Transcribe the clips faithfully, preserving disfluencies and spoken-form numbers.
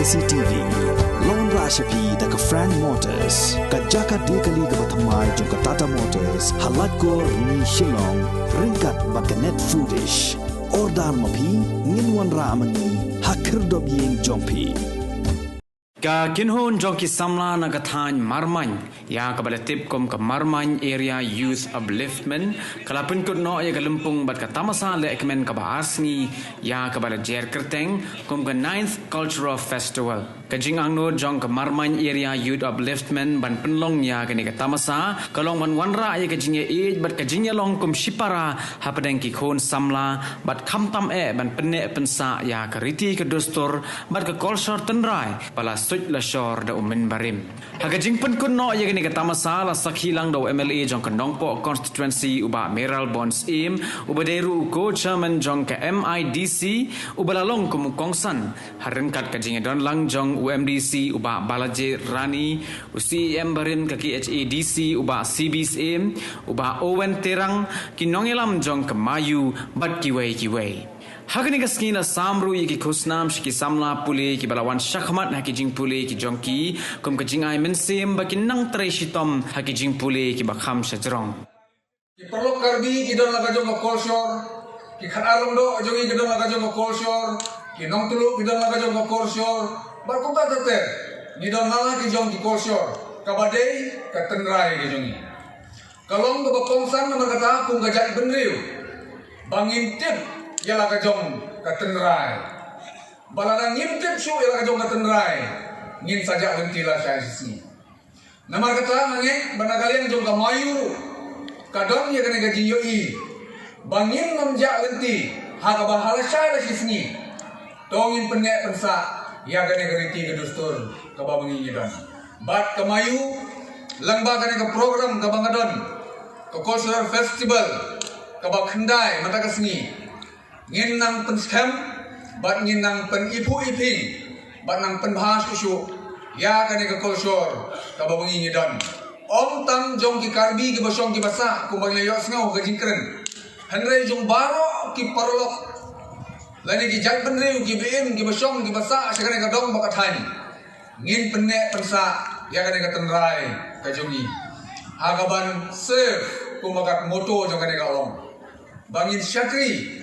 C T V. Long ra sha phi da ka Frank Motors, ka jaka de kali kaba thymmai jong ka Tata Motors, ha Laitkor, Ni Shillong, ryngkat bad ka Net Foodish. Order ma phi, ngin wanrah ma ngi ha khyrdop ïing jong phi. Ka kynhun jong ki samla na ka thaiñ Marmain, ïa kaba la tip kum ka Marmain Area Youth Upliftment, ka la pynkut noh ïa ka lympung bad ka tamasa lehkmen kaba ar sngi, ïa kaba la jer kyrteng kum ka Ninth Cultural Festival. Ka jingangnud jong ka Marmain Area Youth Upliftment ban pynlong ïa kane ka tamasa ka long ban wanrah ïa ka jingïaieit bad ka jingïalong kum shipara hapdeng ki khun samla, bad khamtam eh ban pynneh pynsah ïa ka riti ka dustur bad ka kolshor tynrai ba la suit la shor da u mynbarim. Ha ka jingpynkut noh ïa kane ka tamasa la sakhi lang da u M L A jong ka Nongpoh Constituency, u Bah Mayralborn Syiem, uba dei ruh u co-chairman jong ka M I D C, uba la long kum u kongsan ha ryngkat ka jingïadon lang jong u M D C, u Bah Balaji Rani, u C E M barim ka K H A D C, u Bah C B Syiem, u Bah Owen Terang, ki nongïalam jong ka Mayu bad kiwei kiwei. Ha kane ka sngi la sam ruh ïa ki khusnam sha ki samla pule kiba la wan shakhmat ha ki jingpule ki jong ki, kum ka jingai mynsiem ba kin nang trei shitom ha ki jingpule kiba kham shajrong. Ki paralok Karbi ki don la ka jong ka kolshor, ki khatar Lyngdoh jong ngi ki don la ka jong ka kolshor, ki nongtluh ki don la ka jong ka kolshor, bad kumta ter ter ngi don la ki jong ki kolshor, kaba dei ka tynrai ka jong ngi. Ka long kaba kongsan namar kata kum ka jaitbynriew ba ngin tip ïa la ka jong ka tynrai. Ba lada ngim tip shuh ïa la ka jong ka tynrai, ngin sa jah lynti lashai shisngi. Namar kata nga ngeit ba na ka liang jong ka Mayu ruh ka don ïa kane ka jingïohi ba ngin nym jah lynti ha kaba ha lashai la shisngi to ngin pynneh pynsah ïa kane ka riti ka dustur kaba ma ngi ngi don. Bad ka Mayu, lyngba kane ka program kaba nga don, ka cultural festival kaba khyndai mynta ka sngi, ngin nang pynskhem bad ngin nang pyniphuh iphieng bad nang pynbha shuh shuh ïa kane ka kolshor kaba ma ngi ngi don. Ym tang jong ki Karbi kiba shong kiba sah kumba ngi la ïohsngew ha ka jingkren, hynrei jong baroh ki paralok lane ki jaitbynriew kiba im kiba shong kiba sah sha kane ka dong bad ka thaiñ, ngin pynneh pynsah ïa kane ka tynrai ka jong ngi ha kaban save, kumba ka motto jong kane ka long ba ngin shakri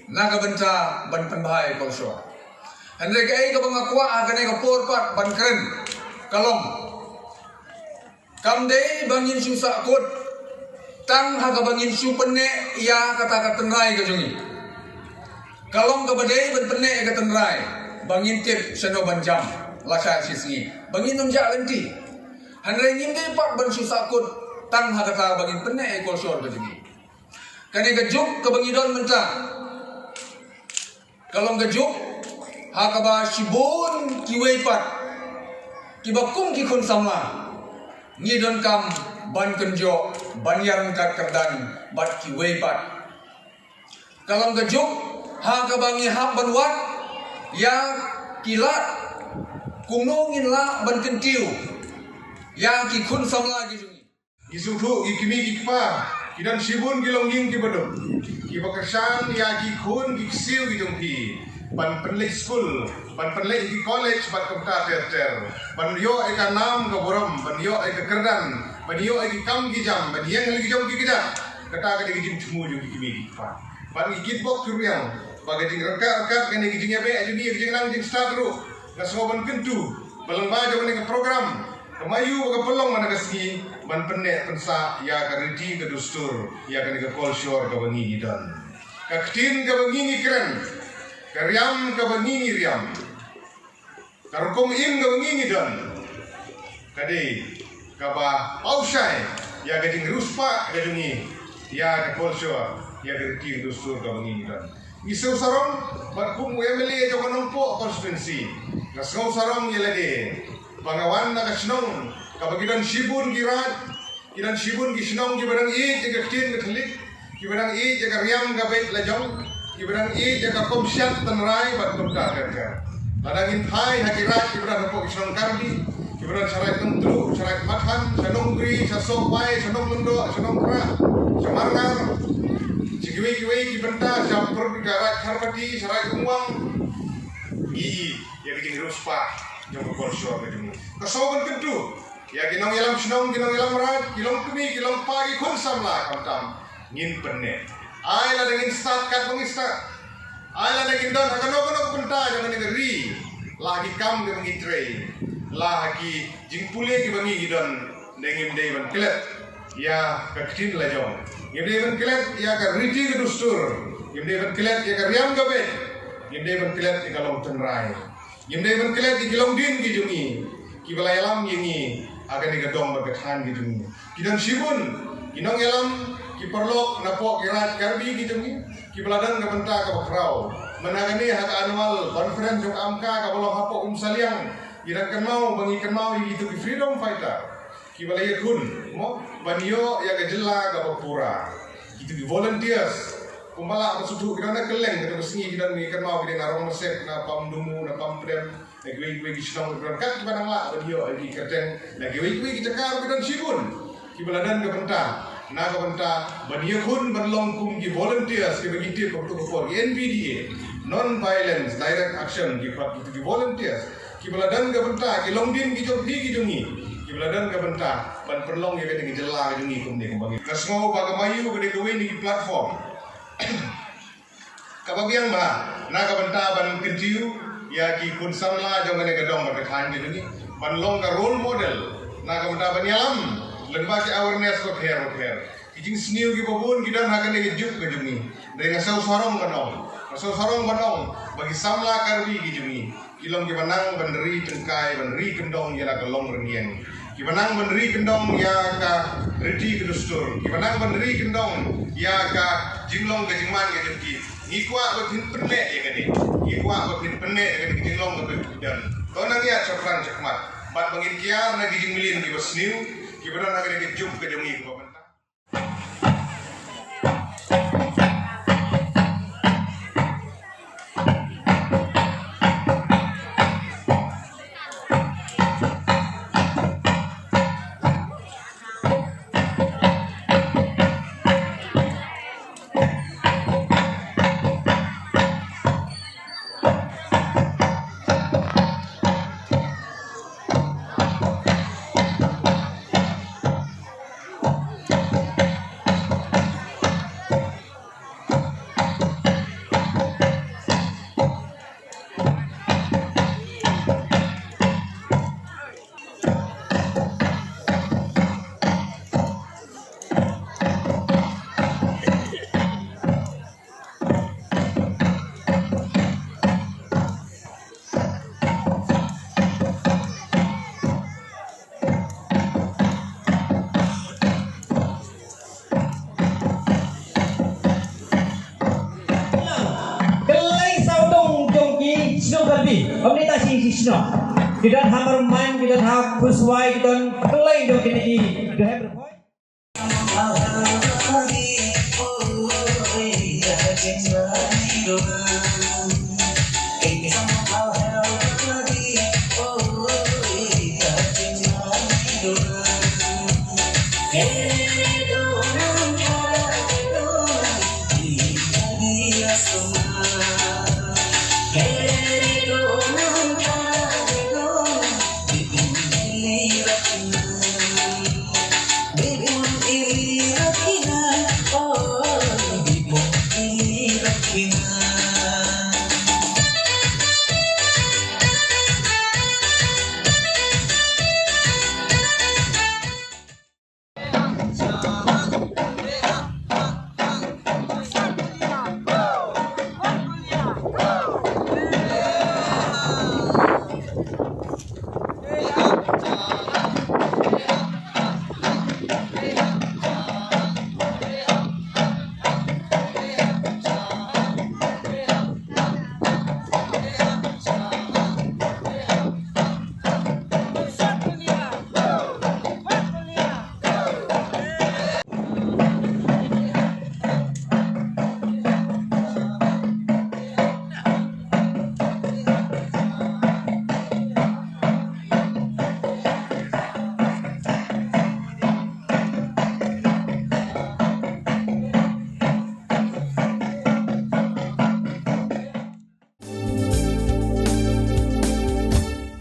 na ka bynta ban pynbha ïa ka kolshor. Hynrei kaei kaba nga kwah ha kane ka por pat ban kren ka long, kam dei ba ngin shu sahkut tang ha kaba ngin shu pynneh ïa kata ka tynrai ka jong ngi. Ka long kaba dei ban pynneh ïa ka tynrai ba ngin tip shano ban jam lashai shisngi, ba ngin nym jah lynti. Hynrei ngim dei pat ban shu sahkut tang ha kata ba ngin pynneh ïa ka kolshor ka jong ngi. Kane ka juk kaba ngi don mynta ka long ka juk ha kaba shibun kiwei pat kiba kum ki khun samla ngi donkam ban kynjoh ban ïaryngkat kyrdan bad kiwei pat. Ka long ka juk ha kaba ngi hap ban wad ïa ki lad kumno ngin lah ban kyntiew ïa ki khun samla ki jong ngi. Ngi sngewthuh ki kmie ki kpa ki don shibun ki longïing kiba duk kiba kyrshan ïa ki khun ki ksiew ki jong ki ban pynleit skul, ban pynleit ki college bad kumta ter ter, ban ïoh ïa ka nam ka burom, ban ïoh ïa ka kyrdan, ban ïoh ïa ki kam ki jam, ban ïeng ha la ki jong ki kjat. Kata ka dei ka jingthmu jong ki kmie ki kpa. Bad ngi kitbok kyrwiang ba ka jingryngkat ryngkat kane ka jingïabeh jong ngi, ka jingnang jingstad ruh nga sngew ban kyntu ba lyngba jong kane ka program ka Mayu ba ka pynlong mynta ka sngi ban pynneh pynsah ïa ka riti ka dustur, ïa kane ka kolshor kaba ngi ngi don. Ka ktien kaba ngi ngi kren, ka riam kaba ngi ngi riam, ka rukom im kaba ngi ngi don, ka dei kaba paw shai ïa ka jingriewspah ka jong ngi ïa ka kolshor, ïa ka riti ka dustur kaba ngi ngi don. Ngi sngew sarong bad kum u M L A jong ka Nongpoh constituency, nga sngew sarong ïa lade ba nga wan na ka shnong kaba ki don shibun ki raid, ki don shibun ki shnong kiba dang ïeit ïa ka ktien ka thylliej, kiba dang ïeit ïa ka riam ka beit la jong, kiba dang ïeit ïa ka komshad tynrai bad kumta ter ter. Lada ngin phai ha ki raid kiba don hapoh ki shnong Karbi, kiba don sha Raid Nongtluh, sha Raid Mathan, sha Nongbri, sha Sohbai, sha Nonglyngdoh, sha Nongkrah, sha Marngar, sha kiwei kiwei ki bynta, sha Pyrdi, sha Raid Kharpati, sha Raid Umwang, ngi ïeit ïa ka jing Ruh spah jong ka culture ka jong ngi. Ka sngewbha kyntu ïa ki nongïalam shnong, ki nongïalam raid, ki long kmie, ki long kpa, ki khun samla, khamtam ngin pynneh. Ai lada ngin stad katba ngi stad, ai lada ngin don ha kano kano ka bynta jong kane ka ri, la ha ki kam kiba ngi trei, la ha ki jingpule kiba ngi ki don, ne ngim dei ban klet ïa ka ktien la jong, ngim dei ban klet ïa ka riti ka dustur, ngim dei ban klet ïa ka riam ka beit, ngim dei ban klet ïa ka long tynrai. Ngim dei ban klet ïa ki longdien ki jong ngi, kiba la ïalam ïa ngi ha kane ka dong bad ka thaiñ ki jong ngi. Ki don shibun ki nongïalam, ki paralok napoh ki raid Karbi ki jong ngi, kiba la don ka bynta kaba khraw. Mynta kane ha ka annual conference jong ka AMCA kaba long hapoh Umsaliang, ngi dang kynmaw ba ngi kynmaw ïa kito ki freedom fighter kiba la ïakhun, mo, ban ïoh ïa ka jylla kaba pura. Kito ki volunteers, kumba la ba suthu ki don na kylleng, kito ki sngi ki don, ngi kynmaw ki dei na Rongmasek, na Pamdumu, na Pampdem, na kiwei kiwei ki shnong ki don kat kiba nang lah ban ïoh ïa ki kyrteng, na kiwei kiwei ki jaka ki don shibun kiba la don ka bynta, na ka bynta ban ïakhun ban long kum ki volunteers kiba ngi tip ha kato ka por, ki N V D A, non violence direct action, ki, ki, ki volunteers kiba la don ka bynta, ki longdien ki jong phi ki jong ngi, kiba la don ka bynta ban pynlong ïa kane ka jylla ka jong ngi kumne kumba ngi. Nga sngew ba ka Mayu ka dei kawei na ki platform kaba biang bha na ka bynta ban kyntiew ïa ki khun samla jong kane ka dong bad ka thaiñ ka jong ngi, ban long ka role model na ka bynta ban ïalam lyngba ki awareness bapher bapher. Ki jingsniew kiba bun ki don ha kane ka juk ka jong ngi. Hynrei nga sngewsarong ban ong, nga sngewsarong ban ong ba ki samla Karbi ki jong ngi ki long kiba nang ban ri tyngkai, ban ri kyndong ïa la ka longrynïeng, kiba nang ban ri kyndong ïa ka riti ka dustur, kiba nang ban ri kyndong ïa ka jinglong ka jingman ka jong ki. Ngi kwah ba phin pynneh ïa kane, ngi kwah ba phin pynneh ïa kane ka jinglong kaba phi don. To nang ïa shaphrang shakhmat bad ba ngin kiar na ki jingmlien kiba sniew kiba don ha kane ka juk ka jong ngi kaba mynta. Kylleng sawdong jong ki shnong Karbi, ym dei tang shi shnong. Ki don ha Marmain, ki don ha Khuswai, ki don kylleng jong kine ki dohep Ri Bhoi.